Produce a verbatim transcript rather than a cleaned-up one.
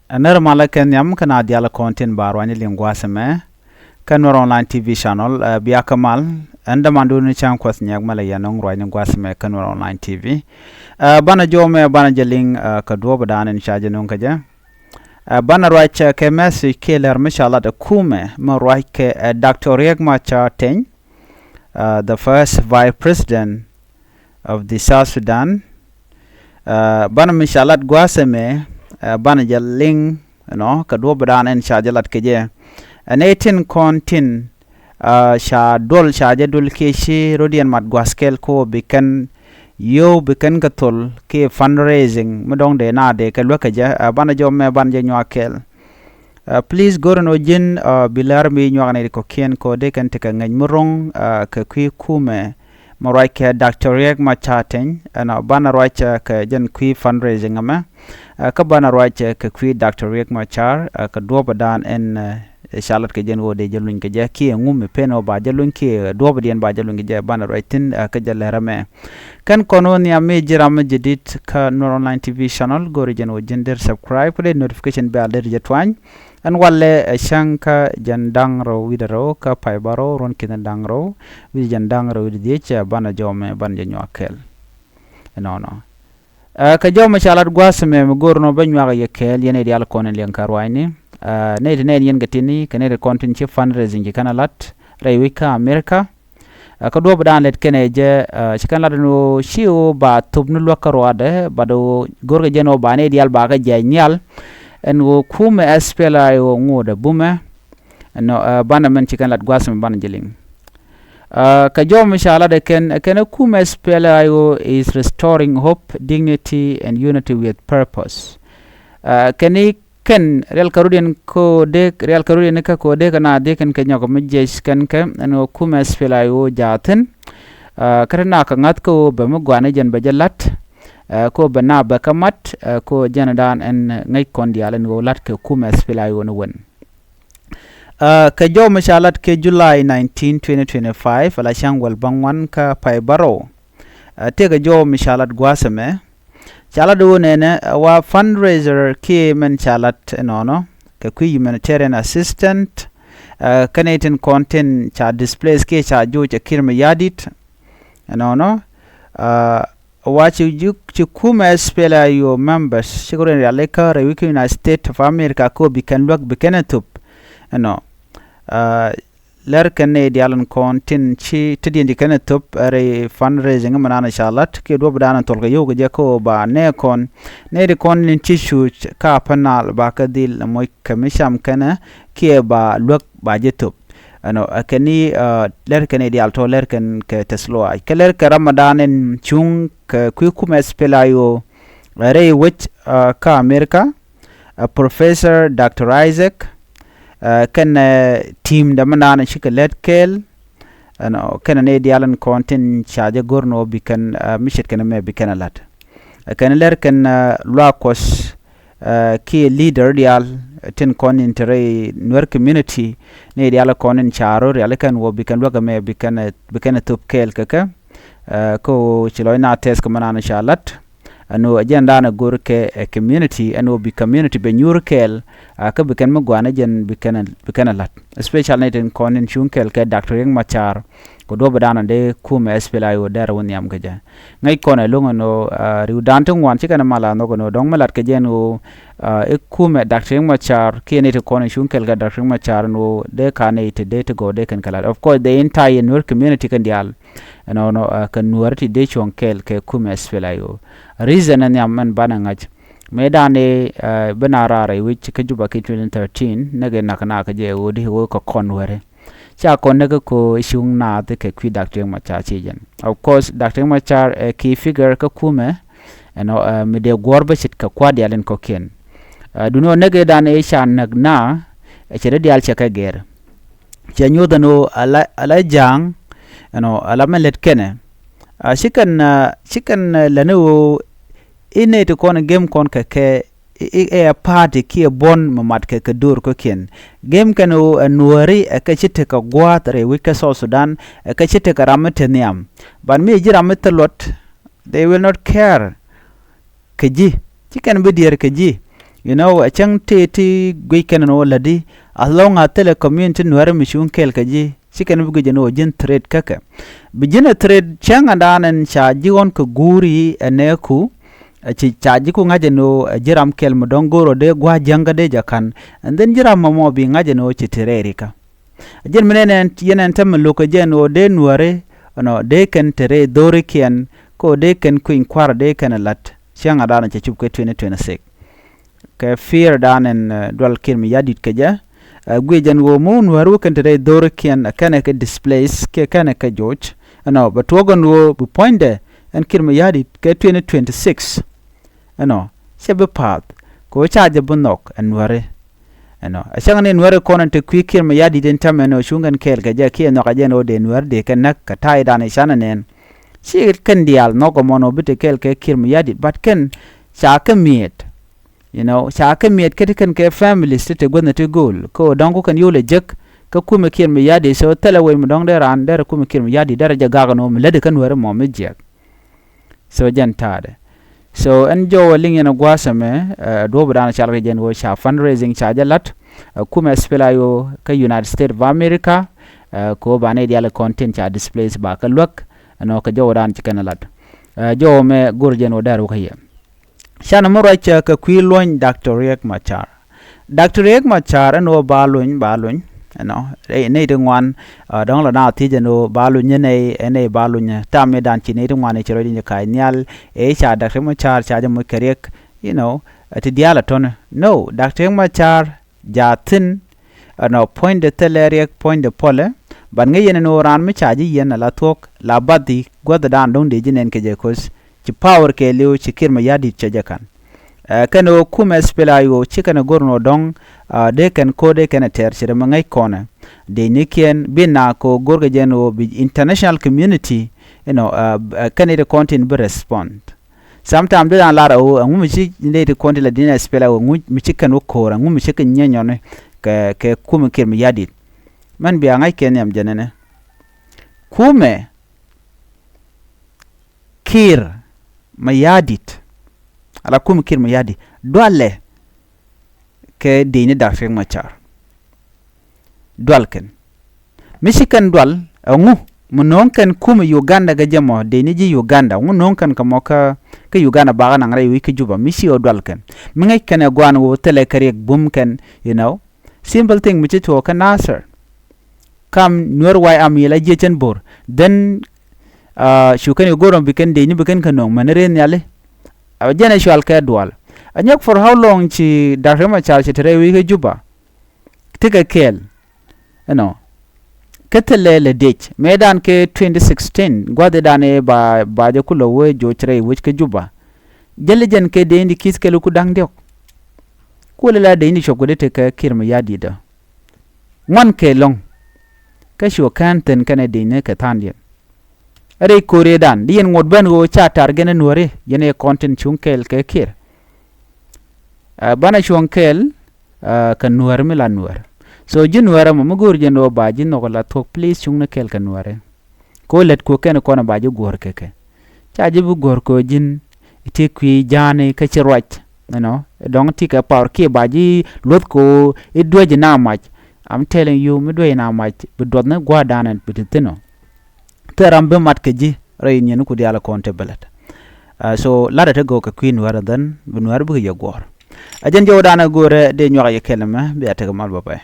Ɛ nɛr malä kɛ nhiam kä na dial kɔn tin ba ruany liŋ gua̱a̱th ɛmɛ kä Nuɛr Online T V channel. Ɛ bia kä mal ɛn dämandun ni cäŋ kuɔth nyɛk malä yɛn ɔŋ ruany gua̱a̱th ɛmɛ kä Nuɛr Online T V. Ɛ banɛ jɔw mɛ banɛ jɛ liŋ ɛ kɛ duɔ̱ɔ̱p dan in ca jɛ nuŋ kä jɛ. Ɛ banɛ ruac ɛ kɛ message kiɛ lɛr mi ca lat ɛ kumɛ mi ruac kɛ ɛ Doctor Riek Machar Teny, ɛ the first vice president of the South Sudan. Ɛ banɛ mi ca lat gua̱a̱th ɛmɛ ɛ banɛ jɛ liŋ, you know, kɛ duɔ̱ɔ̱p dan in ca jɛ lat kɛ jɛ. Ɛ nɛy tin kɔn tin ɛ ca duɔl ca jɛ duɔl kiɛ ci rɔ̱diɛn mat gua̱a̱th kɛl ko bi kɛn yio̱w bi kɛn kɛ thol kiɛ fundraising mi dɔ̱ŋ dee na dee kɛ luäk kɛ jɛ. Ɛ banɛ jɔw mɛ banɛ jɛ nyuak kɛɛl. Ɛ please go̱r ɛn ɣöö ji̱n ɛ bi lär mi nyuak nɛy ti kɔ̱kiɛn kɛ ɣöö dee kɛn tekɛ ŋäc mi ro̱ŋ ɛ kɛ kui̱ kumɛ mi ruac kɛ Doctor Riek Machar Teny. Ɛn ɔ banɛ ruac ɛ kɛ jɛn kui̱ fundraising ɛmɛ ɛ kä banɛ ruac ɛ kɛ kui̱ Doctor Riek Machar ɛ kɛ duɔ̱ɔ̱p dan ɛn ɛ ca lat kɛ jɛn ɣöö dee jɛ luny kɛ jɛ kiɛ ŋu mi pen ɣöö ba jɛ luny kiɛ duɔ̱ɔ̱p diɛn ba jɛ luny kɛ jɛ banɛ ruac thi̱n ɛ kä jɛ lär ɛmɛ. Kɛn kɔn wä nhiam mi ji̱ ram mi jɛ dit kä Nuɛr Online T V channel go̱ri jɛn wä ji̱n der subscribe kä dee notification bell der jɛ tuany. Ɛn walɛ ɛ cäŋ kä jɛn da̱ŋ rɛw wi̱cdɛ rɛw kä pay bärɔw ruɔ̱n ki̱n da̱ŋ rɛw wi̱cdɛ jɛn da̱ŋ rɛw wi̱cdɛ dhiec ɛ banɛ jɔw mɛ banɛ jɛ nyuak kɛɛl. Ɛnɔnɔ. Ɛ kɛ jɔw mɛ ca lat gua̱a̱th ɛmɛ mi go̱r nɔ bä nyuak yɛ kɛɛl yɛn ɛ diaal kɔn in liɛŋ kä ruaacni. Ɛ nɛy ti nɛn yɛn kɛ tini kɛ nɛy ti kɔn tin ci fundraising ci kɛn a lat rɛy wi̱c kä America. Ɛ kä duɔ̱ɔ̱p dan lɛt kɛnɛ jɛ ɛ ci kɛn lat ɛn ɣöö ci ɣöö ba thop ni luäk kä ruaadɛ bat ɣöö go̱rkɛ jɛn ɣöö ba nɛy diaal ba kɛ jiac nhial. Ɛn ɣöö kumɛ S P L A I O ŋo̱o̱dɛ bumɛ. Ɛnɔ ɛ banɛ mɛn ci kɛn lat gua̱a̱th mɛ banɛ jɛ liŋ. Ɛ kɛ jɔw mi ca lat ɛ kɛn ɛ kɛn ɛ kumɛ S P L A I O is restoring hope, dignity and unity with purpose. Ɛ kɛn i̱ kɛn rial kɛ rut in kä dee rial kɛ rut in kä kɛ dee kɛ na dee kɛn kɛ nyɔk mi jiɛc kɛn kɛ ɛn ɣöö kumɛ S P L A I O jaathin. Ɛ kä ti na kɛ ŋa̱th kä ɣöö bɛ mi gua̱a̱ni jɛn bɛ jɛ la̱t. Ɛ kä ɣöö bɛ na bɛ kä mat ɛ kä ɣöö jɛn dan ɛn ŋäc kɔn diaal ɛn ɣöö la̱t kɛ kumɛ S P L A I O ni wen. Ɛ kɛ jɔw mi ca lat kɛ July nineteen, twenty twenty-five ala cäŋ wäl bäŋuan kä pay bärɔw. Ɛ tëëkɛ jɔw mi ca lat gua̱a̱th ɛmɛ. Ca lat ɣöö nɛnɛ ɛ wa fundraiser kiɛ mɛn ca lat ɛnɔnɔ kɛ kui̱ humanitarian assistant. Ɛ kɛnɛ tin kɔn tin ca displace kiɛ ca joc ɛ Kiir Mayardit. Ɛnɔnɔ ɛ wa ci juk ci kumɛ S P L A I O members cikɛ rɔ in rialikä rɛy wi̱c kä United States of America kä bi kɛn luäk bi kɛn ɛ thop. Ɛnɔ ɛ lɛr kɛn nɛy diaal in kɔn tin ci ti diɛn ci kɛn ɛ thop ɛ rɛy fundraising mi naan ca lat kiɛ duɔp dan in thol kɛ yio̱w kɛ jɛ kä ɣöö ba nɛy kɔn nɛy di kɔn in ci cuuc ka pɛnal ba kɛ dhil moc kɛ mi cam kɛnɛ kiɛ ba luäk ba jɛ thop. Ɛnɔ ɛ kɛn i̱ ɛ lɛr kɛn i̱ diaal tɔ lɛr kɛn kɛ tɛth luaac kɛ lɛr kɛ Ramadan in cuŋ kɛ kui̱ kumɛ S P L A I O ɛ rɛy wec ɛ kä America. Ɛ Professor Doctor Isaac ɛ kɛn ɛ team dämandan cikɛ lät kɛɛl. Ɛnɔ kɛn ɛ nɛy diaal in kɔn tin ca jɛ go̱r ni ɣöö bi kɛn ɛ mi ce̱tkɛ ni mɛ bi kɛn ɛ la̱t. Ɛ kɛn lɛr kɛn ɛ luaak kuɔth ɛ kiɛ leader diaal tin kɔn in te rɛy Nuer community nɛy diaal kɔn in ca rɔ rialikä ɛn ɣöö bi kɛn luäk ɛmɛ bi kɛn ɛ bi kɛn ɛ thop kɛɛl kɛ kɛ. Ɛ kä ɣöö ci lɔc na tɛth kɛ mɛ naan ca la̱t. Ɛn ɣöö ɛ jɛn daanɛ go̱r kɛ ɛ community ɛn ɣöö bi community bɛ nyuur kɛɛl. Ɛ kä bi kɛn mi gua̱a̱n ɛ jɛn bi kɛn ɛ bi kɛn ɛ la̱t especially nɛy tin kɔn in cuŋ kɛɛl kɛ Doctor Riek Machar. Kɛ duɔ̱p ɛ daanɔ dee kumɛ S P L A I O dɛrɛ wä nhiam kɛ jɛ. Ŋäc kɔn ɛ lo̱ŋ ɛn ɣöö ɛ ri̱wdan ti ŋuan ci kɛn ɛ mal a nhɔk ɛn ɣöö dɔ̱ŋ mi lat kɛ jɛ ɛn ɣöö ɛ i̱ kumɛ Doctor Riek Machar kiɛ nɛy ti kɔn in cuŋ kɛɛl kɛ Doctor Riek Machar ɛn ɣöö dee ka nɛy ti dee ti gɔw dee kɛn kɛ lat. Of course the entire Nuer community kɛn diaal. Ɛnɔnɔ ɛ kɛ Nuäär ti dee cuɔ̱ŋ kɛɛl kɛ kumɛ S P L A I O. Reason ɛ nhiam ɛn banɛ ŋa̱c mëëdan ɛ bi na raar ɛ wi̱c kä Juba kä twenty thirteen näk ɛ nak nak kɛ jɛ ɣöö di ɣöö kɛ kɔn wärɛ. Ca kɔn näk kä ko̱ cuŋ naath kɛ kui̱ Doctor Riek Machar ci jɛn. Of course Doctor Riek Machar ɛ key figure kä kumɛ. Ɛnɔ ɛ mi dee guɔ̱ɔ̱r bä ce̱tkɛ kua̱r diaal in kɔ̱kiɛn. Ɛ duundɛ ɣöö näk ëëdan ëë ca näk na ɛ cɛ dee diaal cɛ kɛ gɛr. Cɛ nyuɔ̱th ɛn ɣöö ala ala ja̱a̱ŋ ɛnɔ ala mɛn lät kɛnɛ. Ɛ ci kɛn ɛ ci kɛn ɛ lätni ɣöö i̱ nɛy ti kɔn ɛ gem kɔn kɛ kɛ i̱ ɛ party kiɛ buɔ̱n mɛ mat kɛ kɛ do̱r kɔ̱kiɛn. Gem kɛn ɣöö ɛ Nuääri ɛ kɛ ci tekɛ gua̱a̱th rɛy wec kä South Sudan ɛ kɛ ci tekɛ ram mi te nhiam. But mi ɛ ji̱ ram mi thil luɔt they will not care. Kɛ ji̱ ci kɛn bi diɛɛr kɛ ji̱. You know, ɛ cäŋ tëë ti guic kɛn ɛn ɣöö lätdi, as long as thilɛ community Nuääri mi cuŋ kɛɛl kɛ ji̱, ci kɛn bi guic ɛn ɣöö ji̱n threat kä kɛ. Bi ji̱n ɛ threat cäŋ ɛn da̱a̱n ɛn ca ji̱ ɣɔ̱n kɛ guuri ɛ nɛɛku, ɛ ci ca ji̱ ku ŋa̱c ɛn ɣöö ɛ ji̱ ram kɛl mi dɔ̱ŋ go̱o̱r ɔ dee gua̱a̱c jäŋ kä dee jɛ ka̱n, and then ji̱ ram mɔmɔ bi ŋa̱c ɛn ɣöö ci ti rɛɛri kä. Ɛ ji̱n mi nɛn ɛn yɛn ɛn tämɛ lo̱k ɛ jɛ ɛn ɣöö dee Nuääri, ɛnɔ, dee kɛn ti rɛy dho̱rikiɛn, kä ɣöö dee kɛn kui̱ny kua̱r dee kɛn ɛ la̱t. Cäŋ ɛn da̱a̱n ɛ cɛ cup kɛ twenty twenty-six. Kɛ fear dan ɛn, eh, dual Kiir Mayardit kɛ jɛ. Eh, guic ɛn ɣöö mi wun Nuääri wä kɛn te rɛy dho̱rikiɛn, eh, kɛnɛ kɛ displace, kiɛ kɛnɛ kɛ joc. Ɛnɔ, bɛ tuɔɔk ɛn ɣöö bi puɔ̱nydɛ ɛn Kiir Mayardit kɛ twenty twenty-six. Ɛnɔ, cɛ bi pa̱a̱th, kɛ ɣöö ca jɛ bi nhɔk ɛn Nuääri. Ɛnɔ, ɛ cäŋ ni Nuääri kɔn ɛn te kui̱ Kiir Mayardit ɛn täämɛ ɛn ɣöö cuŋ kɛn kɛɛl kɛ jɛ kiɛ nhɔk ɛ jɛ ɛn ɣöö dee Nuääri dee kɛn näk kɛ ta̱a̱ dan ɛ canɛ nɛn. Ci kɛn diaal nhɔk ɛmɔ ɛn ɣöö bi te kɛɛl kɛ Kiir Mayardit, but kɛn ca kɛ mi̱et. You know, ca kɛ mi̱et kä ti kɛn kɛ families ti te guäthni ti gööl. Kä ɣöö dɔ̱ŋ ku kɛn yio̱w lɛ jek kä kumɛ Kiir Mayardit, so thilɛ wec mi dɔ̱ŋ dee raan derɛ kumɛ Kiir Mayardit derɛ jɛ gak ɛn ɣöö mi lätdi kä Nuääri mɔ mi jiɛk. So jɛn ta̱a̱dɛ. So ɛn jɔwä liŋ yɛn ɛ gua̱a̱th ɛmɛ, eh, duɔ̱ɔ̱p dan cal kɛ jɛn ɣöö ca fundraising ca jɛ la̱t, eh, kumɛ SPLA-IO kä United States of America, eh, kɛ ɣöö banɛ diaal kɔn tin ca displace ba kɛ luäk, ɛnɔ kɛ jɔwä dan ci kɛn ɛ la̱t. Eh, jɔwä mɛ go̱r jɛn ɣöö dɛr wä kä yɛ. Canɛ mi ruac, eh, kɛ kui̱ luɔ̱ny Doctor Riek Machar. Doctor Riek Machar ɛn ɣöö ba luny, ba luny, ɛnɔ, eh, nɛy ti ŋuan, eh, dɔ̱ŋ lɔ na thiec ɛn ɣöö ba luny, nɛy, eh, nɛy ba luny, eh, tam mi dan ci nɛy ti ŋuan ɛ ci ruac in ci ka̱c nhial, eh, ca Doctor Riek Machar ca jɛ moc kɛ Riek, you know, eh, ti diaal ɛ tɔ̱nɛ. No, Doctor Riek Machar jaa thi̱n, ɛnɔ, puɔ̱nydɛ thilɛ Riek, puɔ̱nydɛ puɔlɛ, but ŋäc yɛn ɛn ɣöö raan mi ca ji̱ yɛn ala thuɔ̱k, la bath i̱ gua̱thdan dɔ̱ŋ dee ji̱ nɛn kɛ jɛ, 'cause ci power kɛɛliw ci Kiir Mayardit cɛ jɛ ka̱n. Eh, kɛn ɣöö kumɛ SPLA-IO ci kɛn ɛ go̱r ɛn ɣöö dɔ̱ŋ, ah, dee kɛn ko̱r dee kɛn ɛ tɛr ci rɛ mi ŋäc kɔnɛ. Dee ni kiɛn bi na kɛ ɣöö go̱r kɛ jɛ ɛn ɣöö bi international community, you know, ah, eh, kɛn i̱ ti kɔn tin bi respond. Sometimes dee dan lar ɛ ɣöö ɛŋu mi ci nɛy ti kɔn ti la di̱n SPLA-IO, ɛŋu mi ci kɛn wä ko̱r, ɛŋu mi ci kɛ nyienyɔni kɛ, kɛ kumɛ Kiir Mayardit. Mɛn bia ŋa̱c kɛ nhiam jɛ nɛnɛ. Kumɛ Kiir Mayardit, ala kumɛ Kiir Mayardit, dualɛ kɛ dec ni Doctor Riek Machar. Dual kɛn. Mi ci kɛn dual, ɛŋu mi no̱o̱ŋ kɛn kumɛ Uganda kɛ jɛ mɔ, dec ni ji̱ Uganda, ɛŋu no̱o̱ŋ kɛn kɛ mɔ kä, kä Uganda bakä naŋ rɛy wi̱c kä Juba, mi ci ɣöö dual kɛn. Mi ŋäc kɛn ɛ gua̱a̱n ɣöö thilɛ kɛ Riek bum kɛn, you know. Simple thing mi ci tuɔɔk kä Nasir. Kam Nuer White Army la jiɛc cɛn bo̱r. Then, ah, cu kɛn i̱ go̱r ɔm bi kɛn dec ni bi kɛn kɛ no̱o̱ŋ mɛn rɛy nhiali. A jɛn ɛ cual kɛ dual. A nyɔk for how long ci Doctor Riek Machar ci te rɛy wi̱c kä Juba. Ti kɛ kɛɛl. Ɛnɔ. Kä thilɛ lɛ dec. Mëë dan kɛ twenty sixteen. Gua̱thi dan ɛ ba, ba jɛ kulɛ wee joc rɛy wi̱c kä Juba. Jäli jɛn kɛ dec ni ki̱th kɛl ku da̱ŋ diɔ̱k. Kulɛ la dec ni cuɔp kɛ di te kɛ Kiir Mayardit ɔ. Ŋuan kɛ lɔ̱ŋ. Kä cuɔ kään thi̱n kɛnɛ di̱cni kɛ tha̱a̱ŋdiɛn. Rɛy ko̱riedan di yɛn ŋuɔ̱t ben ɣöö ca tar gɛn ɛ Nuääri, yɛn ɛ kɔn tin cuŋ kɛɛl kɛ Kiir. Ɛ, banɛ cuɔ̱ŋ kɛɛl, ɛ, kɛ Nuäär mi la Nuäär. So ji̱ Nuäär ɛmɔ mi go̱o̱r jɛn ɣöö ba ji̱ nhɔk la thuɔ̱k, please cuŋni kɛɛl kɛ Nuääri. Kɛ ɣöö lät kuɔ̱k kɛn kɔn ɛ ba ji̱ guɔ̱ɔ̱r kɛ kɛ. Ca ji̱ bi guɔ̱ɔ̱r kɛ ɣöö ji̱n i̱ ti kui̱ ja̱a̱ni kä ci ruac, you know, dɔ̱ŋ ti kɛ power kiɛ ba ji̱ luɔ̱th kɛ ɣöö i̱ duäc ina mac. I'm telling you, mi duäc ina mac, bi duɔthni gua̱a̱r danɛ bi ti thi̱n ɔ. Thil ram bi mat kɛ ji̱ rɛy nyiɛn ku diaal kɔn ti bi lät. Ah, so, latdɛ ti gɔw kɛ kui̱ Nuäär and then bi Nuäär bikɛ yɛ guɔ̱ɔ̱r. A jɛn jɔw danɛ go̱o̱rɛ dee nyuak yɛ kɛl mɛ, bia tekɛ mal bä pay.